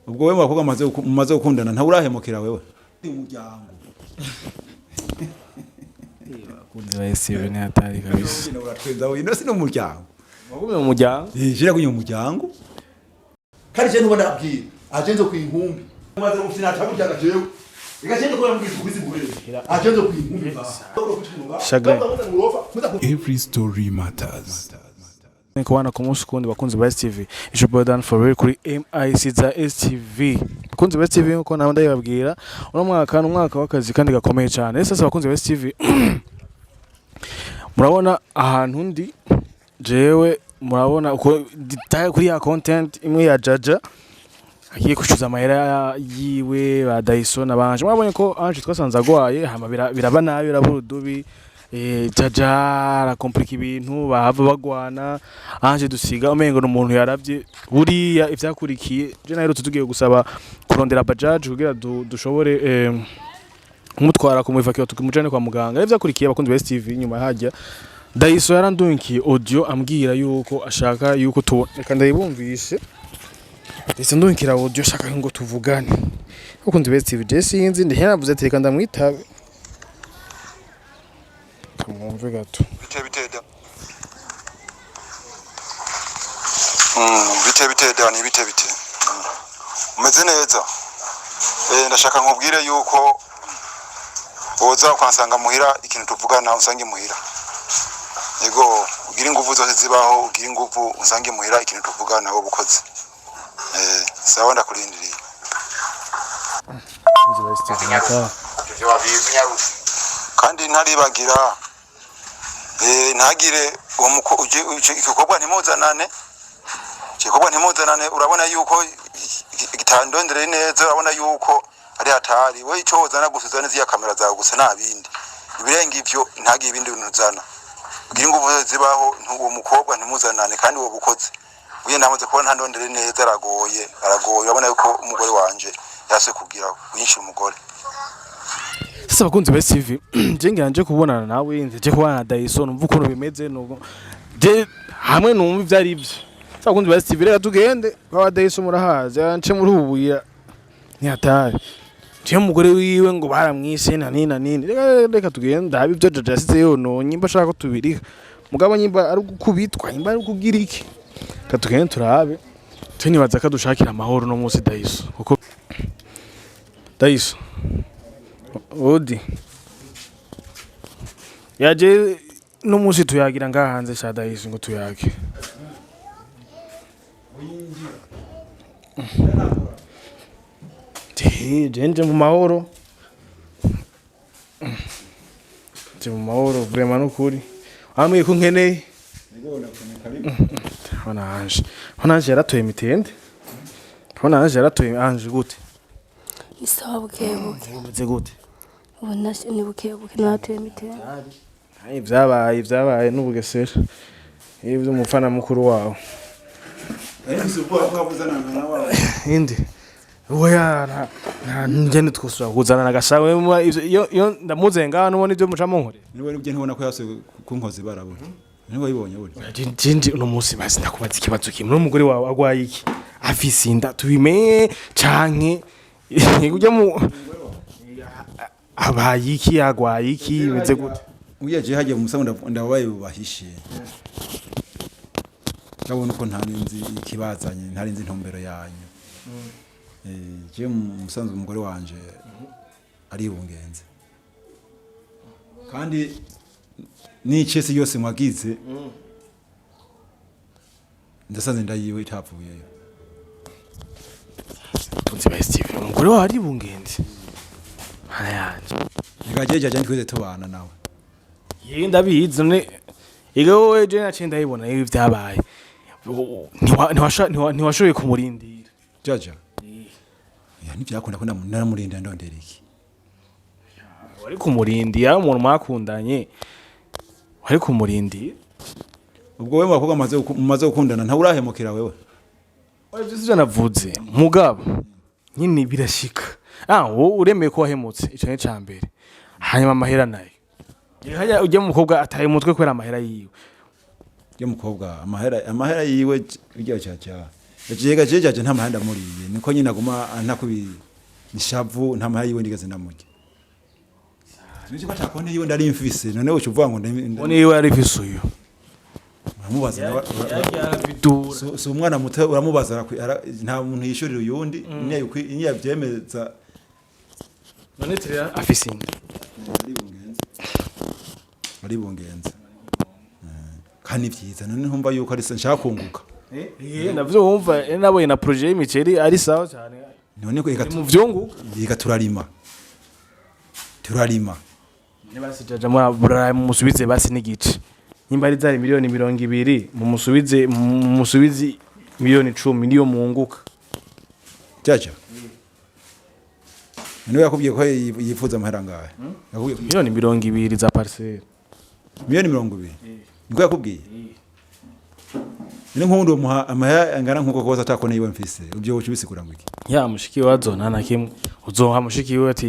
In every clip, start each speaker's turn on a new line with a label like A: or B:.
A: Ubwo wewe bakobwa mumaze gukundana ntawe urahemukira wewe umuryango.
B: Abakunzi ba STV ni hatari kabisa.
A: Uratwenza wewe, ino si n'umuryango.
B: Wagumye mu muryango.
A: Jira kunye umuryango.
C: Kandi je nuba ndabwira aje nzo kwinkumbi maze gufina ataburyaga jewe igagenda ko yambwiza ukwizi ngurere aje nzo kwinkumbi.
B: Chagrin.
D: Every story matters.
B: Ni kubana ku munsi kundi, bakunzi ba STV. It's your Dan for real kuri MIC za STV. Bakunzi ba STV, nkuko nawe ndabibabwira, uno mwaka ni umwaka w'akazi kandi gakomeye cyane. Sasa bakunzi ba STV, murabona ahantu ndi jewe, murabona uko ditaye kuri ya content imwe ya Jaja agiye kwishyuza amahera yiwe ba Dyson abanje. Mwabonye ko Ange twasanze agwaye, hama biraba nabi, biraba urudubi. Jaja arakomplika ibintu, bahava bagwana, Ange dusiga umengo ni umuntu yaravye. Buriya ivyakurikiye, je naherutse tugiye gusaba kurondera bajaji kugira dushobore kumutwara kumwivakira tukumujane kwa muganga. Ivyakurikiye, abakunzi ba STV, nyuma hajya Daiso yarandunkiye audio ambwira yuko ashaka yuko tu, reka ndayibumvishe. Ndetse ndungikira audio ashaka ngo tuvugane. Abakunzi ba STV, je sinzi, ndi yaravuze ati reka ndamwitabe tumwumve gato.
E: Bite bite da. Bite bite Dani, bite bite. Umeze neza? Ndashaka nkubwire yuko woza ukansanga muhira, ikintu tuvugana usange muhira. Ego, ugira inguvu zose zibaho, ugira inguvu usange muhira, ikintu tuvugana wowe ukoze. Sawa, ndakurindiriye.
B: Abakunzi ba STV nata.
E: Kandi ntaribagira, ntagire uwo igikorwa ntimuzanane, igikorwa ntimuzanane. Urabona yuko gitandondere neza, urabona yuko ari hatari. We icyo wozana gusa, uzane ziriya kamera zawe gusa, nta bindi ibirenga ivyo, ntagire ibindi bintu uzana. Ugira inguvu zose zibaho, uwo mukobwa ntimuzanane. Kandi uwo bukoze uye namaze kubona ntandondere neza, aragoye, aragoye. Urabona yuko umugore wanje yase kugira kuyinshira umugore.
B: Sasa bakunzi ba STV, je ngira nje kubonana nawe, nje kubonana na Dyson, numva ukuntu bimeze, nuko je hamwe numva ivyo ari byo. Sasa bakunzi ba STV, reka tugende kwa Dyson, murahazi nce muri ubu buyira, ni hatari. Je umugore wiwe ngo baramwishe na nini na nini. Reka tugende ndabe ibyo Jaja yasize yononye, nyimba ashaka ko tubirika, mugabo nyimba ari gukubitwa, nyimba ari kugira iki. Reka tugende turabe. Twe nibaza ko dushakira amahoro no munsi Dyson, kuko Dyson Odi yaje no munsi tuyagira ngaha hanze sha Dayisi ngo tuyage. Je nje mu mahoro, nje mu mahoro vraiment nukuri ambwiye ko nkeneye. Hona Ange, hona Ange yaratoye mitende, hona Ange yaratoye. Ange gute?
F: Ni sawa, bukebuke.
B: Umeze gute?
F: Ubu ni bukebuke, naratuye mitende.
B: Ayi, vyabaye vyabaye n'ubugesera ibi by'umufana mukuru wawe.
A: Ariko ubwoba bwavuzana na wawe.
B: Indi oya, nta njye twosubira kuzana na gashawe iyo ndamuzenga nubona ibyo muca munkorera.
A: Niwe uje ntubona ko yase kunkoza ibara buri. Niwe wayibonye buri.
B: Jinji uno munsi basi ndakubaza ikibazo kimwe: n'umugore wawe agwaye iki, afise inda tubimenye canke ujya mu abaye iki, agwaye iki, bimeze gute?
A: Uya je hagiye umusango ndabaye bubahishe. Ndabona uko ntari nzi ikibazanye, ntari nzi intumbero yanyu. Je musanzwe umugore wanje ari ibungenze. Kandi n'icesi yose mwagize ndasanze ndayiwe itapfuyeyo.
B: Tunzi ba Steve, umugore wawe ari bungenzi hana yanje.
A: Nikajeje ajya twese tubana nawe.
B: Ye ndabizi, none ega wowe je naciye ndayibona ibi vyabaye. Ntiwashoboye kumurindira.
A: Jaja. Ya ntibyakunda ko naramurinda ndondera iki.
B: Wari kumurindira, umuntu mwakundanye wari kumurindira.
A: Ubwo wewe bakobwa mumaze gukundana ntawe urahemukira wewe.
B: Oya, ivyo sivyo navuze, mugabo nyine birashika. Wowe uremeye ko wahemutse, ico ni ica mbere. Hanyuma amahera nayo, hajya ujya mu mukobwa ataye umutwe kubera amahera yiwe.
A: Yo mukobwa amahera yiwe ujya cyaca. Jega jeje aje nta mahanda muriye, niko nyine aguma ntakubi nishavu, nta mahanda yiwe ndigeze ndamurya. Sinzi ko atakonte yiwe ndari mfise, none uca uvuga ngo
B: None yiwe yari ifise uyu.
A: Uramubaza
B: Bidura.
A: Si umwana muto, uramubaza, nta muntu yishurira uyundi niyo yabyemeza.
B: None Terera afise inda?
A: Ari bungenze. Kandi ni byiza, none ntumva yuko ari se nshaka kunguka?
B: Eh, navyo wumva, nabonye na projet y'imiceri ari sawa cyane.
A: None ko reka
B: Ni mu vyunguka.
A: Reka turarima, turarima.
B: Basi jaja mura mumusubize basi n'igice, nimba ari zari miliyoni 20, mumusubize, mumusubize miliyoni 10, niyo munguka.
A: Jaja niwe yakubwiye ko yifuza amahera angahe? Yakubwiye
B: Miliyoni 20 za parcelle.
A: Miliyoni 20 niko yakubwiye? None nk'ubundi umuha amahera angana nk'uko kose atakone yiwe mfise, ibyo uca ubisigura ngo iki?
B: Ya mushiki we azona na kimwe uzoha mushiki we ati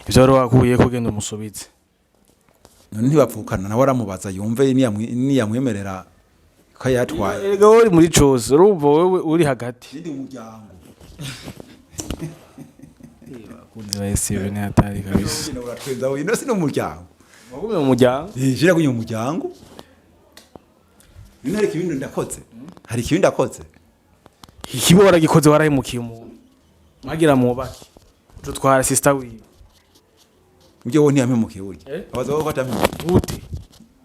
B: ivyo wari wakuye ko genda umusubize.
A: None ntibapfukana? Nawe aramubaza yumve niyamwemerera ko yatwaye.
B: Erega wowe uri muri cose, urumva wewe uri hagati.
A: Ndi umuryango.
B: Abakunzi ba SCB ni hatari kabisa.
A: Uratwenza wowe, ino si n'umuryango.
B: Wagumye mu muryango.
A: Eh, jira kunye umuryango. None hari ikibindi ndakoze, hari ikibindi ndakoze.
B: Ikibo waragikoze, warahemukiye umuntu mwagira mwubake, utwara sister wiwe.
A: Ibyo wowe ntiyampemukiye burya.
B: Eh?
A: Abaza wowe ko atampemukiye.
B: Gute?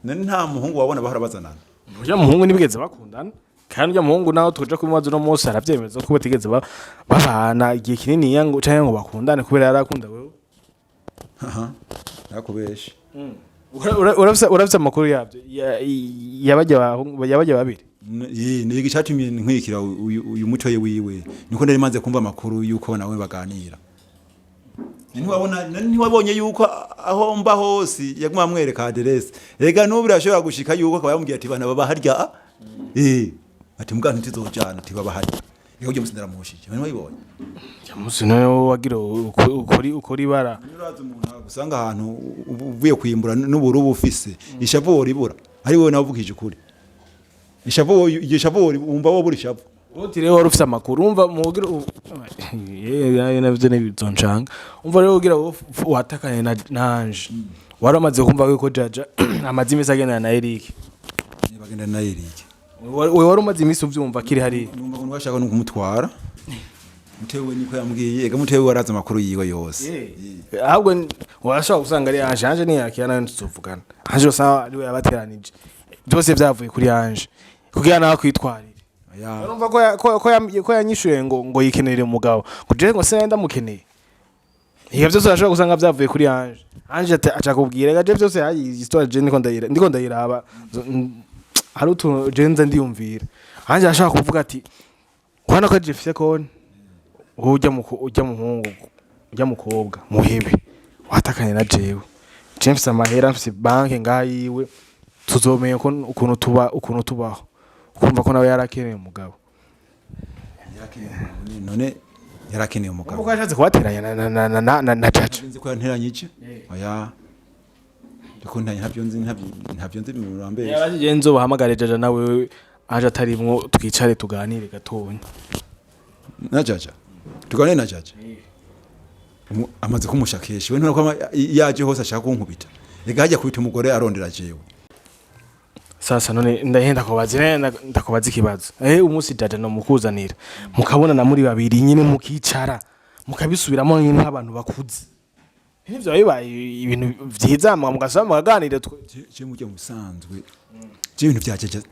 A: None nta muhungu wabona bahora bazanana?
B: Urya muhungu ntibigeze bakundana, kandi urya muhungu nawe tuja kubimubaza uno munsi aravyemeza ko batigeze babana igihe kinini ngo canke ngo bakundane, kubera yarakunda wewe.
A: Aha nakubeshe.
B: Urafise amakuru yavyo yabajya yabajya babiri?
A: Ni icatumye nkwikira uyu mutoye wiwe, niko nari maze kumva amakuru yuko nawe baganira. Ntiwabona? Ntiwabonye yuko aho mba hose yaguma amwereka aderese? Rega n'ubu birashobora gushika yuko akaba yamubwiye ati bana baba harya, ati mbwa ntituzojana, ati baba harya. Reka ujye musi ndaramuhushije, bari bayibonye.
B: Musi none wowe wagira ukora ibara.
A: Urazi umuntu agusanga ahantu uvuye kwimbura n'uburubu ufise ishavu, woribura ari wowe nawe uvugije ukuri ishavu, iryo shavu wumva wo buri shavu.
B: Uti rero wari ufise amakuru, umva mugira yewe navyo ntibizoncanga. Umva rero, ugira wowe watakanye na Ange, wari wamaze kumva yuko Jaja amaze imisi agendana na Eric?
A: Bagenda na Eric.
B: Wewe wari umaze imisi uvyumva akiri hariya?
A: Numva ngo bashaka no kumutwara mutewe, niko yambwiye. Ega mutewe warazi amakuru yiwe yose.
B: Ahubwo urashobora gusanga ari Ange. Ange ntiyakira nawe ntituzovugana. Ange usanga ariwe yabateranije byose, vyavuye kuri Ange kugira nawe akwitwarire.
A: Ya.
B: Urumva ko yanyishuye ngo yikenere umugabo, ngo jewe ngo sinari ndamukeneye. Ivyo byose urashobora gusanga vyavuye kuri Ange. Ange aca kubwira gaje byose. Hayi histoire je ndiko ndayiraba. Hari utuntu je nza ndiyumvira. Ange ashaka kuvuga ati ubona ko jefise konti, wowe ujya muhungu, ujya mukobwa muhebe watakanye na jewe, je mfise amahera, mfise banke ngaha yiwe, tuzomenya ko ukuntu tuba, ukuntu tubaho. Ukumva ko nawe yarakeneye umugabo.
A: None yarakeneye umugabo.
B: Kuko yashatse kubateranya na Jaja.
A: Nzi ko yanteranyije? Oya, ndiko ntanya, ntabyo nzi, ntabyo nzi murambeshe.
B: Yaraje, nzobahamagare Jaja nawe aje atarimwo, twicare tuganire gatonya.
A: Na Jaja, tuganire na Jaja. Amaze kumushakisha we, ntubona ko yaje hose ashaka kunkubita? Rega hajya kubita umugore arondera jewe.
B: Sasa none ndahenda kubaza, ndakubaza ikibazo. Umunsi Jaja no mukuzanira mukabonana muri babiri nyine, mukicara mukabisubiramo nyine nk'abantu bakuze, nivyo bibaye ibintu vyiza, mugasaba mukaganira
A: Je mujya musanzwe, je ibintu bya Jaja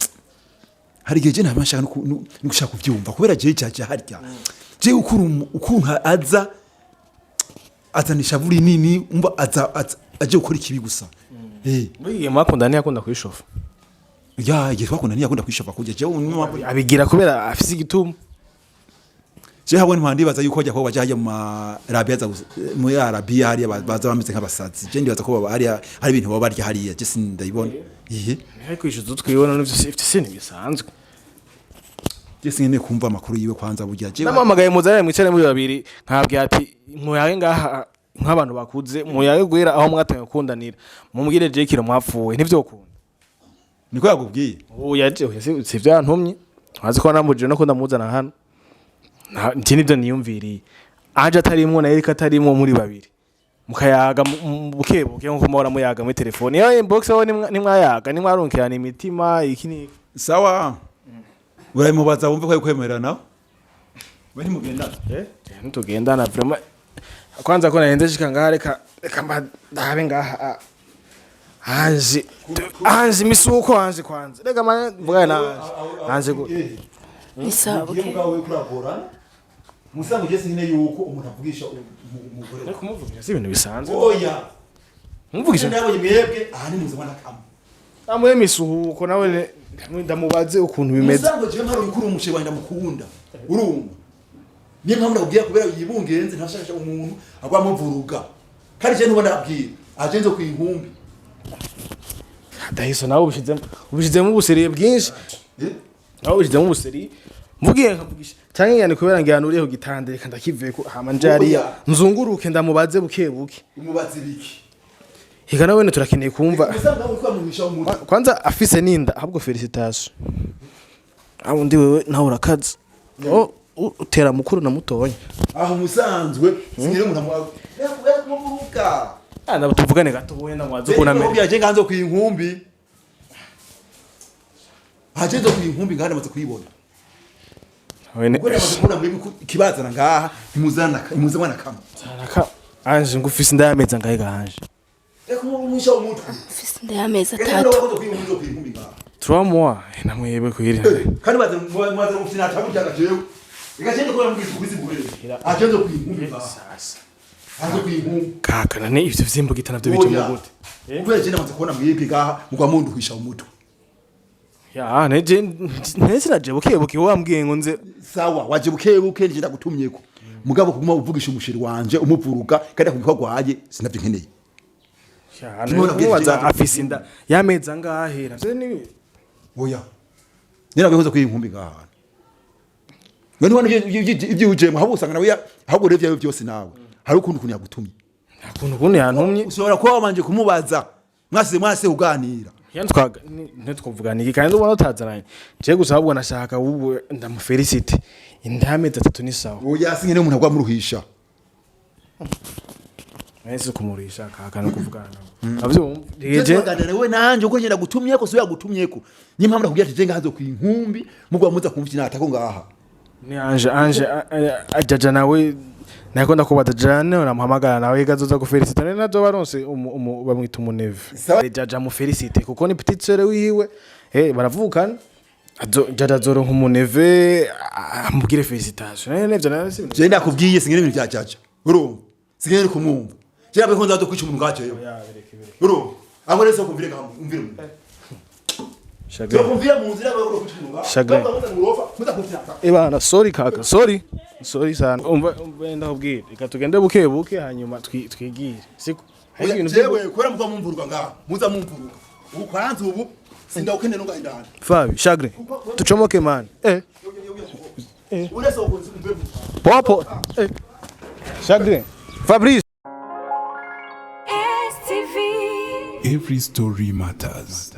A: hari igihe je ntaba nshaka no gushaka kubyumva, kubera je Jaja harya je ukuntu aza azana ishavu rinini, umva aza aje gukora ikibi gusa.
B: Muri igihe mwakundana ntiyakunda kwishofa?
A: Ya, igihe twakunda ntiyakunda kwishofa kurya jewe
B: Abigira kubera afise igituma.
A: Je habone mpandibaza yuko bajya kuba baja hajya mu Arabia muri Arabia hariya baza bameze nk'abasazi. Je ndibaza ko baba hariya hari ibintu baba barya hariya, je sindayibona ihe.
B: Ariko kwishuza utwibona n'ivyo si ntibisanzwe.
A: Je sinkeneye kumva amakuru yiwe kwanza burya je.
B: Namuhamagaye muzanire mwicare muri babiri, nkabwira ati muyage ngaha nk'abantu bakuze, muyage guhera aho mwatangiye gukundanira, mumubwire je kiro mwapfuye ntivyokunda.
A: Niko yakubwiye?
B: Ubu yaje, oya, si vyantumye. Wazi ko namubujije no ko ndamuzana hano. Nti nivyo niyumviriye. Anje atarimwo na Erika atarimwo, muri babiri mukayaga buke buke nkuko muhora muyaga muri telefone iyo inbox, aho nimwayaga, nimwarunkirana imitima, iki ni
A: Sawa, urabimubaza wumve ko ari nawe we ntimugendana.
B: Ntitugendana vraiment. Kwanza ko narenze shika ngaha, reka mba ndabe ngaha. Anje, Anje misuko, Anje kwanza reka mvugane na Anje. Anje gute?
F: Ni sawa
A: Ugiye
F: buke.
A: Ubwawe kuragorana musango je sinkene yuko umuntu avugisha umugore we.
B: Kumuvugisha si ibintu bisanzwe.
A: Oya.
B: Kumuvugisha.
A: Ndabonye mwebwe aha ni muzima kamwe.
B: Amuhe misuhuko nawe ndamubaze ukuntu bimeze.
A: Musango je mpari ukuri umushe wanje ndamukunda, urumva? Niyo mpamvu ndakubwira kubera yibungenze, ntashakasha umuntu agwa amuvuruga. Kandi je ntubona abwira aje nzo kwinkumbi.
B: Dahiso nawe ubishizemo ubuseriye bwinshi.
A: Eh?
B: Nawe ubishizemo ubuseriye, mvugiye nkavugisha cyangwa ngani kubera ngira uriye ku gitanda, reka ndakiveko hama njariya.
A: Oya.
B: Nzunguruke ndamubaze buke buke.
A: Umubazi biki?
B: Higa nawe turakeneye kumva.
A: Musango uko amuhisha umuntu.
B: Kwanza afise ninda, ahubwo félicitations. Aho undi wewe nawe urakaza. Oh, utera mukuru na mutonya.
A: Aho musanzwe sinkere umuntu amuvuruga.
B: Ah, ndabo tuvugane gato wowe, ndamwaza ukuntu ameze.
A: Amere aje nganzo kwinkumbi, aje nzo kwinkumbi ngana amaze kuyibona.
B: Wene.
A: Ubwo namaze kubona muri ikibazana ngaha, ntimuzana ntimuzana kamwe.
B: Saraka Anje ngufise inda y'amezi angahe ga Anje?
A: Reka umuhisha umutwe.
F: Mfise inda y'amezi
A: Reka
F: 3.
A: ndabakoze kwinkumbi, nzo kwinkumbi ngaha.
B: 3 mois namwebwe kwiri.
A: Kandi baze mubaze gufina ataburya jewe. Reka je ndikora mbwira ukuri simubere. Aje nzo kwinkumbi ngaha.
B: Sasa.
A: Aje kwinkumbi.
B: Kaka, nane ivyo vyimbugita navyo bijemo gute?
A: Kubera je namaze kubona mwebwe ngaha mugwa munduhisha umutwe.
B: Ya neje nese naje buke buke, wambwiye ngo nze.
A: Sawa, waje buke buke, nje ndagutumyeko. Mugabo kuguma uvugisha umushiri wanje umuvuruga kandi akubwira ko agwaye sinavyo nkeneye.
B: Ya
A: None
B: numubaza afise inda y'amezi angahe navyo ni
A: Oya. Nira bihoza kwinkumbi ngaha. Ngo ntibona ibyo ujemo ahubwo usanga nawe ahubwo rero ibyawe byose nawe. Hari ukuntu ukuntu yagutumye.
B: Ukuntu ukuntu yantumye.
A: Ushobora kuba wabanje kumubaza. Mwasize mwase kuganira.
B: Twaga ntitwavugana iki kandi ubona utazananye. Je gusa ahubwo nashaka ubu ndamufelicite, inda y'amezi 3 ni sawa.
A: Oya, sinkeneye umuntu agwa muruhisha.
B: Nahise kumurisha kaka no kuvugana nawe avyumva je.
A: Tuganira wewe nanje uko ngenda gutumyeko so yagutumyeko. Niyo mpamvu ndakubwira ati je ngaha zo kwinkumbi mugwa muza kumva natako ngaha.
B: Ni Anje ajaja nawe nako ndakubaza jane namuhamagara nawe gazoza gufelicita nari nazo baronse bamwita umuneve.
A: Sawa.
B: Jaja mufelicite kuko ni petite sœur wiwe, baravukana. Jaja azoronka umuneve, amubwire félicitation nevyo nawe si
A: Je ndakubwiye sinkeneye ibintu bya jaja. Urumva? Sinkeneye kumwumva. Je nabwo ko nzazo kwica umuntu ngajeyo. Urumva? Aho rero kumvire ngaha umvire umuntu.
B: Chagrin.
A: Kumvira mu nzira bwo kwica umuntu ngaha.
B: Chagrin.
A: Muza kumvira.
B: Ebana, sorry kaka, sorry. Sorry sana. Umva ndakubwira. Reka tugende buke buke hanyuma twigire. Siko. Hari
A: Oya,
B: ibintu
A: jewe kubera muva mumvuruga ngaha, muza mumvuruga. Ubu kwanza ubu sindawukeneye no ngahindana.
B: Fabi, Chagrin. Tuchomoke man.
A: Urese ukunze umve mu.
B: Popo. Chagrin. Fabrice.
G: STV.
D: Every story matters.